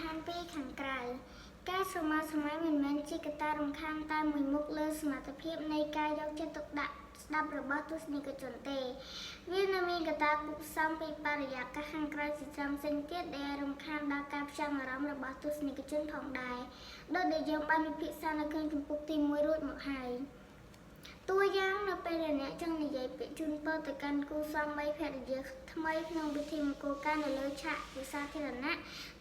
ខានពីខាងក្រៅ ការស្រមើស្រមៃមិនមែនជាកត្តារំខានតែមួយមុខលើសមត្ថភាពនៃការយកចិត្តទុកដាក់ស្តាប់របស់ទស្សនិកជនទេ វានៅមានកត្តាគួបផ្សំពីបរិយាកាសខាងក្រៅជាច្រើនផ្សេងទៀតដែលអាចរំខានដល់ការផ្ចង់អារម្មណ៍របស់ទស្សនិកជនផងដែរដូចដែលយើងបានពិភាក្សានៅក្នុងជំពូកទី1រួចមកហើយតួយ៉ាងនៅពេលដែលអ្នកចង់និយាយពាក្យជូនពរទៅកាន់គូស្វាមីភរិយាថ្មីក្នុងពិធីមង្គលការនៅលើឆាកជាសាធារណៈ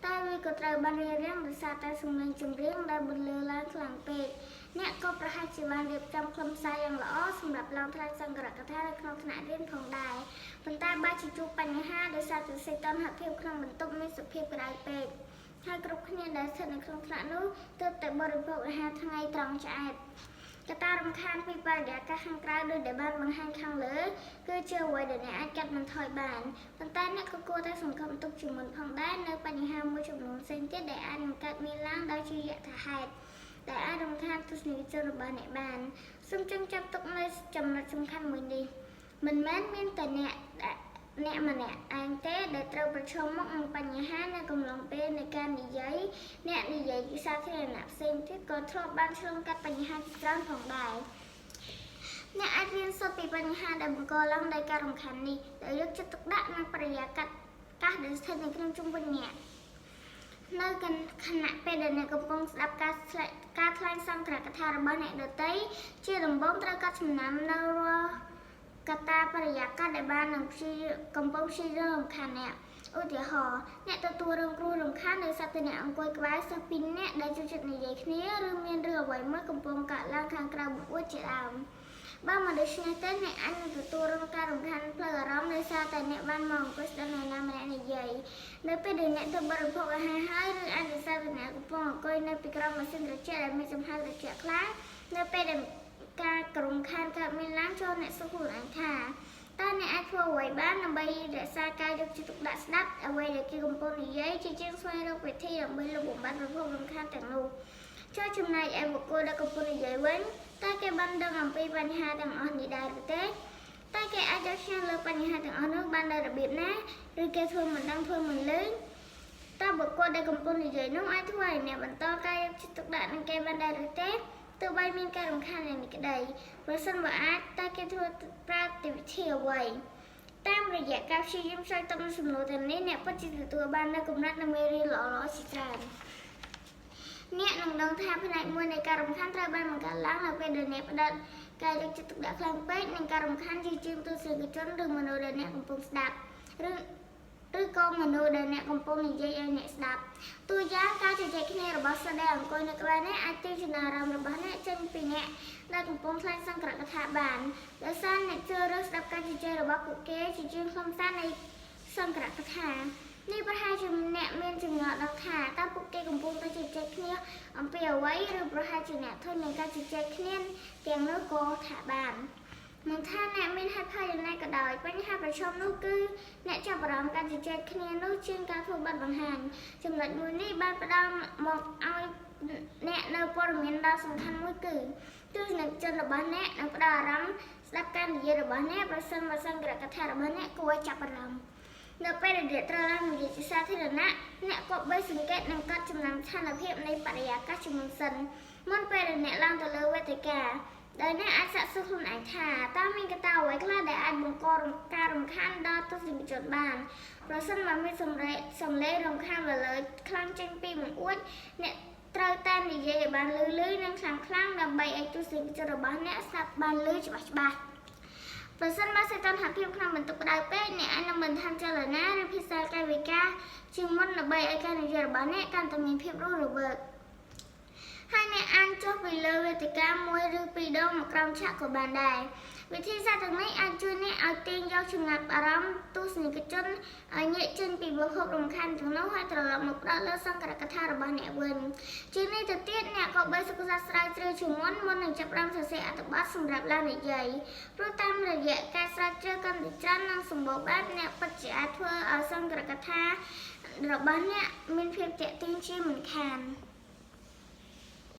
តែវាក៏ត្រូវបានរារាំងដោយសារតែសំឡេងចម្រៀងដែលបន្លឺឡើងខ្លាំងពេកអ្នកក៏ប្រហែលជាបានរៀបចំខ្លឹមសារយ៉ាងល្អសម្រាប់ឡើងថ្លែងសង្ឃរកថានៅក្នុងថ្នាក់រៀនផងដែរប៉ុន្តែបែរជាជួបបញ្ហាដោយសារតែសីតុណ្ហភាពក្នុងបន្ទប់មានសភាពក្តៅពេកហើយគ្រប់គ្នាដែលស្ថិតនៅក្នុងថ្នាក់នោះទើបតែបរិភោគអាហារថ្ងៃត្រង់ឆ្អែតកត្តារំខានពីបរិយាកាសខាងក្រៅដូចដែលបានបង្ហាញខាងលើគឺជាអ្វីដែលអ្នកអាចកាត់បន្ថយបានប៉ុន្តែអ្នកក៏គួរតែសង្ឃឹមទុកជាមុនផងដែរនៅបញ្ហាមួយចំនួនផ្សេងទៀតដែលអាចនឹងកើតមានឡើងដោយជាយថាហេតុដែលអាចរំខានទស្សនិកជនរបស់អ្នកបានសូមចងចាំទុកនៅចំណុចសំខាន់មួយនេះមិនមែនមានតែអ្នកអ្នកម្នាក់ឯងទេដែលត្រូវប្រឈមមុខនឹងបញ្ហានៅកំឡុងពេលនៃការនិយាយអ្នកនិយាយជាសាធារណៈផ្សេងទៀតក៏ធ្លាប់បានឆ្លងកាត់បញ្ហាជាច្រើនផងដែរអ្នកអាចរៀនសូត្រពីបញ្ហាដែលបង្កឡើងដោយការរំខាននេះដោយយកចិត្តទុកដាក់និងបរិយាកាសដែលស្ថិតនៅក្នុងជុំវិញអ្នកនៅខណៈពេលដែលអ្នកកំពុងស្ដាប់ការថ្លែងសន្ទរកថារបស់អ្នកដទៃជាដំបូងត្រូវកត់ចំណាំនៅរាល់កត្តាបរិយាកាសដែលបាននឹងព្យាកំពុងព្យាយាមរំខានអ្នកឧទាហរណ៍អ្នកទទួលរងគ្រោះរំខានដោយសារតែអ្នកអង្គុយក្បែរសិស្សពីរនាក់ដែលចូលចិត្តនិយាយគ្នាឬមានរឿងអ្វីមួយកំពុងកើតឡើងខាងក្រៅបង្អួចជាដើមបើមិនដូច្នេះទេអ្នកអាចនឹងទទួលរងការរំខានផ្លូវអារម្មណ៍ដោយសារតែអ្នកបានមកអង្គុយស្ដាប់នរណាម្នាក់និយាយនៅពេលដែលអ្នកទៅបរិភោគអាហារហើយឬអាចដោយសារតែអ្នកកំពុងអង្គុយនៅពីក្រោមម៉ាស៊ីនត្រជាក់ដែលមានចំហាយត្រជាក់ខ្លាំងនៅពេលដែលការរំខានកើតមានឡើងចូលអ្នកសួរខ្លួនឯងថាតើអ្នកអាចធ្វើអ្វីបានដើម្បីរក្សាការយកចិត្តទុកដាក់ស្ដាប់អ្វីដែលគេកំពុងនិយាយជាជាងស្វែងរកវិធីដើម្បីលុបបំបាត់ប្រភពរំខានទាំងនោះចូលចំណែកឯបុគ្គលដែលកំពុងនិយាយវិញតើគេបានដឹងអំពីបញ្ហាទាំងអស់នេះដែរឬទេតើគេអាចយកឈ្នះលើបញ្ហាទាំងអស់នោះបានដោយរបៀបណាឬគេធ្វើមិនដឹងធ្វើមិនឮតើបុគ្គលដែលកំពុងនិយាយនោះអាចធ្វើឲ្យអ្នកបន្តការយកចិត្តទុកដាក់នឹងគេបានដែរឬទេទោះបីមានការរំខានយ៉ាងនេះក្តីប្រសិនបើអាចតើគេធ្វើប្រើវិធីអ្វីតាមរយៈការព្យាយាមឆ្លើយតបនឹងសំណួរទាំងនេះអ្នកពិតជាទទួលបាននូវកំណត់និងមេរៀនល្អៗជាច្រើនអ្នកនឹងដឹងថាផ្នែកមួយនៃការរំខានត្រូវបានបង្កើតឡើងនៅពេលដែលអ្នកផ្ដោតការយកចិត្តទុកដាក់ខ្លាំងពេកនិងការរំខានជាជាងទស្សនិកជនឬមនុស្សដែលអ្នកកំពុងស្ដាប់ឬឬក៏មនុស្សដែលអ្នកកំពុងនិយាយឲ្យអ្នកស្ដាប់តួយ៉ាងការជជែកគ្នារបស់សិស្សដែលអង្គុយនៅក្បែរអ្នកអាចទាញចំណាប់អារម្មណ៍របស់អ្នកចេញពីអ្នកដែលកំពុងថ្លែងសង្គ្រកថាបានដោយសារអ្នកជ្រើសរើសស្ដាប់ការជជែករបស់ពួកគេជាជាងខ្លឹមសារនៃសង្គ្រកថានេះប្រហែលជាអ្នកមានចម្ងល់ដល់ថាតើពួកគេកំពុងតែជជែកគ្នាអំពីអ្វីឬប្រហែលជាអ្នកធុញនឹងការជជែកគ្នាទាំងនោះក៏ថាបានមិនថាអ្នកមានហេតុផលយ៉ាងណាក៏ដោយបញ្ហាប្រឈមនោះគឺអ្នកចាប់អារម្មណ៍ការជជែកគ្នានោះជាងការធ្វើបទបង្ហាញចំណុចមួយនេះបានផ្ដល់មកឲ្យអ្នកនៅព័ត៌មានដ៏សំខាន់មួយគឺទស្សនិកជនរបស់អ្នកនឹងផ្ដល់អារម្មណ៍ស្ដាប់ការនិយាយរបស់អ្នកប្រសិនបើសង្គ្រកថារបស់អ្នកគួរឲ្យចាប់អារម្មណ៍នៅពេលដែលអ្នកត្រូវឡើងនិយាយជាសាធារណៈអ្នកគប្បីសង្កេតនិងកត់ចំណាំស្ថានភាពនៃបរិយាកាសជាមុនសិនមុនពេលដែលអ្នកឡើងទៅលើវេទិកាដោយអ្នកអាចសាកសួរខ្លួនឯងថាតើមានកត្តាអ្វីខ្លះដែលអាចបង្កការរំខានដល់ទស្សនិកជនបានប្រសិនបើមានសំឡេងរំខានបន្លឺខ្លាំងចេញពីបង្អួចអ្នកត្រូវតែនិយាយឲ្យបានលឺៗនិងខ្លាំងៗដើម្បីឲ្យទស្សនិកជនរបស់អ្នកស្ដាប់បានលឺច្បាស់ច្បាស់ប្រសិនបើសីតុណ្ហភាពក្នុងបន្ទប់ក្តៅពេកអ្នកអាចនឹងបន្ថែមចលនាឬភាសាកាយវិការជាងមុនដើម្បីឲ្យការនិយាយរបស់អ្នកកាន់តែមានភាពរស់រវើកហើយអ្នកអាចចុះពីលើវេទិកាមួយឬពីរដងមកក្រោមឆាកក៏បានដែរវិធីសាស្ត្រទាំងនេះអាចជួយអ្នកឲ្យទាញយកចំណាប់អារម្មណ៍ទស្សនិកជនឲ្យងាកចេញពីប្រភពរំខានទាំងនោះហើយត្រឡប់មកផ្ដោតលើសង្ឃរកថារបស់អ្នកវិញជាងនេះទៅទៀតអ្នកក៏បីសិក្សាស្រាវជ្រាវជាមុនមុននឹងចាប់ផ្ដើមសរសេរអត្ថបទសម្រាប់ឡើងនិយាយព្រោះតាមរយៈការស្រាវជ្រាវកាន់តែច្រើននិងសម្បូរបែបអ្នកពិតជាអាចធ្វើឲ្យសង្ឃរកថារបស់អ្នកមានភាពទាក់ទាញជាមិនខាន។